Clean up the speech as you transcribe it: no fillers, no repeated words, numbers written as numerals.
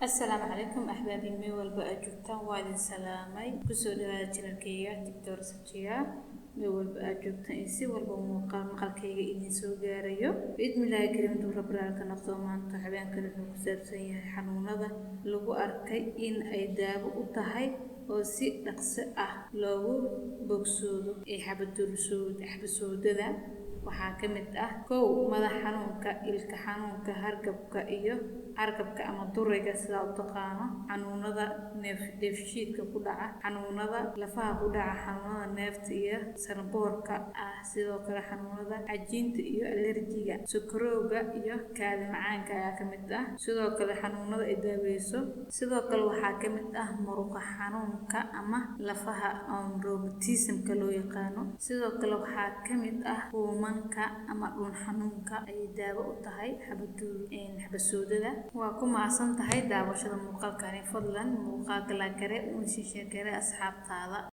Assalaamu calaykum axbaabi, meel walba aad joogtaan waa idin salaamay. Kusoo dhawaada channelkayga Doctor Sajiya. Meel walba aad joogtaan iyo si walba muuqaal maqalkayga idin soo gaarayo, biidnillaahi kariim duu rabraalka noqdo. Maanta habeenkan wuxuu ku saabsan yahay xanuunada lagu arkay in ay daawo u tahay oo si dhaqso ah loogu bogsoodo ee xabasoodada. Waxaa ka mid ah: 1, madax xanuunka, ilka xanuunka, hargabka iyo hargabka ama durayga sidaa u taqaano, xanuunada neef dheefshiidka ku dhaca, xanuunada lafaha ku dhaca, xanuunada neefta iyo sanboorka ah, sidoo kale xanuunada cajiinta iyo alerjiga, sokorowga iyo kaadi macaanka ayaa ka mid ah. Sidoo kale xanuunada ay daaweyso sidoo kale waxaa ka mid ah muruqa xanuunka ama lafaha rheumatism-ka loo yaqaano. Sidoo kale waxaa ka mid ah huumanka ama dhuun xanuunka ayay daawo u tahay xabasoodada. Waa ku mahadsan tahay daawashada muuqaalkani. Fadlan muuqaalka la gare una sii sheekare asxaabtaada.